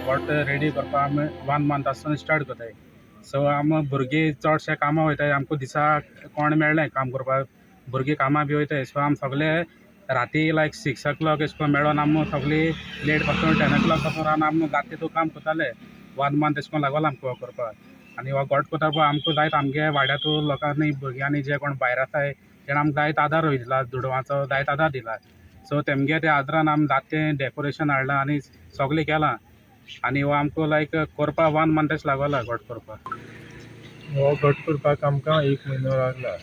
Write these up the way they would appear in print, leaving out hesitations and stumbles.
घट रेडी करपाक आमी वन मंथ आसतना स्टार्ट करताय. सो आमी भुरगीं चडशे कामां वयताय, आमकां दिसा कोण मेळनाय काम करपाक, भुरगीं कामां बी वयताय. सो आमी सगळे राती लायक 6 ओ क्लॉक एशें कोन्न मेळोन आमी सगळीं लेट पासून 10 ओ क्लॉक पासून रावन आमी राती तो काम करताले. वन मंथ एशें कोन्न लागोलो आमकां हो करपाक. आनी हो घट करता पळय आमकां जायत आमगे वाड्यातू लोकांनी, भुरग्यांनी, जे कोण भायर आसाय तेणें आमकां जायत आदार दिला, दुडवांचो जायत आदार दिला. सो तेमगे त्या आदारान आमी जाता डेकोरेशन हाडलां आनी सगळें केलां. आनी हो आमकां लायक करपाक वन मंथ अशें लागोला घट करपाक. हो घट करपाक आमकां एक म्हयनो लागला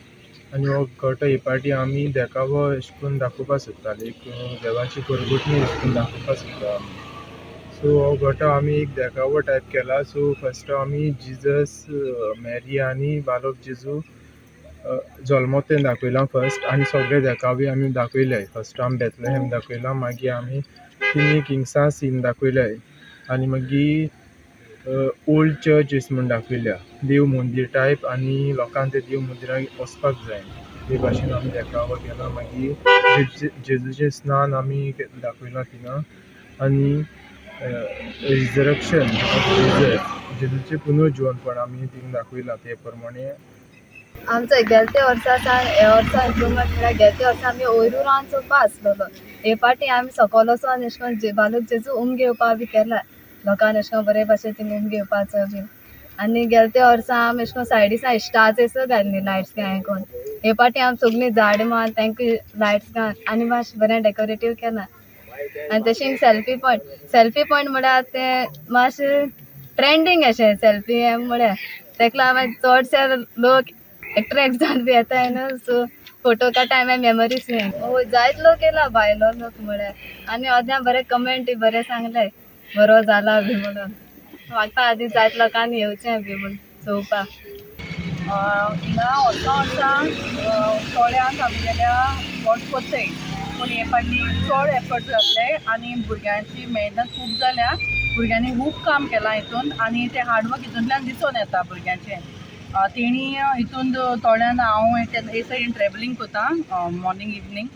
आनी हो घट हे पाटी आमी देखावो अशें करून दाखोवपाक सोदताले, एक देवाची करगटणी अशें करून दाखोवपाक सोदता आमी. सो हो घट आमी एक देखावो टायप केला. सो फस्ट आमी जिजस, मॅरी आनी बालोक जेजू जल्मो तें दाखयलां फस्ट आनी सगळे देखावे आमी दाखयले. फस्ट आमी बेतलेहेम दाखयलां, मागीर आमी तिनी किंग्सां सीन दाखयले आनी मागीर ओल्ड चर्च म्हूण दाखयल्या, देव मंदीर टायप, आनी लोकांक ते देव मंदिराक वचपाक जाय ते भाशेन आमी देखावो केला. मागीर जेजूचें स्नान आमी दाखयलां थिंगा आनी रिजरक्शन ऑफ जिजस, जेजूचें पुनर्जिवनपण आमी थिंगा दाखयलां ते प्रमाणे. आमचो गेल्या वर्सा सान हे वर्सा इम्प्रुवमेंट म्हळ्यार गेल्या वर्सा आमी वयरू रावन चोवपा आसलेलो. हे पाटी आमी सकयल वचोन एशें कोन्न बालूक जेजू उम घेवपा बी केला. लोकांक एशें कोन्न बरे भाशेन थिंग उम घेवपाचो बी. आनी गेल्या ते वर्सा आमी एशें कोन्न सायडी सायड स्टार्स एसो घाल्ली लायट्स घाय कोन्न. हे पाटी आमी सगळीं झाडां मारून तांकां लायट्स घाल आनी मातशें बरें डेकोरेटीव केलां. आनी तशें सेल्फी पॉयंट, सेल्फी पॉयंट म्हळ्यार तें मातशें ट्रेंडींग अशें सेल्फी म्हळ्यार. तेका लागून मागीर चडशे लोक एट्रेक्ट जावन बी येताय न्हू, सो फोटो काडटा, मागीर मेमरीज. हय, जायत लोक येयला भायलो लोक म्हळ्यार आनी अर्द्या बरे कमेंट बरे सांगले, बरो जाला बी म्हणून. म्हाका आदी जायत लोकांनी येवचें बी म्हूण चोवपाक. हिंगा वर्सां वर्सां तोळ्यांत आमगेल्या घट कोत्ताय, पूण हे फावटी चड एफर्ट जातले आनी भुरग्यांची मेहनत खूब जाल्या. भुरग्यांनी खूब काम केलां हितून आनी तें हार्डवर्क हितूंतल्यान दिसून येता भुरग्यांचें. तेणी हितून थोड्यान हांव हे सायडीन ट्रॅवलिंग करता मॉर्निंग इवनींग,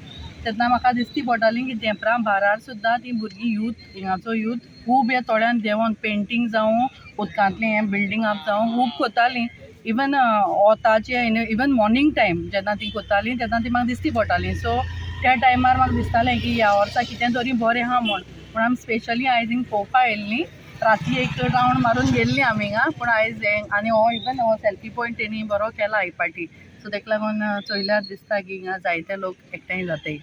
तेन्ना म्हाका दिसती पडटाली की धेंपरा भारार सुद्दां ती भुरगीं, यूथ, हिंगाचो यूथ खूब ह्या तोळ्यान देंवोन पेंटींग जावं, उदकांतलें हें बिल्डींग अप जावं, खूब करतालीं. इवन वोताचें, इवन मॉर्निंग टायम जेन्ना ती करतालीं तेन्ना ती म्हाका दिसती पडटाली. सो त्या टायमार म्हाका दिसतालें की ह्या वर्सा कितें तरी बरें आहा म्हूण. पूण आमी स्पेशली आयज हिंग पळोवपा येयल्लीं. राती एक रावंड मारून गेल्लीं आमी हिंगा, पूण आयज हें आनी हो इवन हो सेल्फी पॉयंट तेणी बरो केला ही पाटी. सो तेका लागून चोयल्यार दिसता की हिंगा जायते लोक एकठांय जाताय.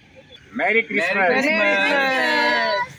Merry Christmas! Merry Christmas!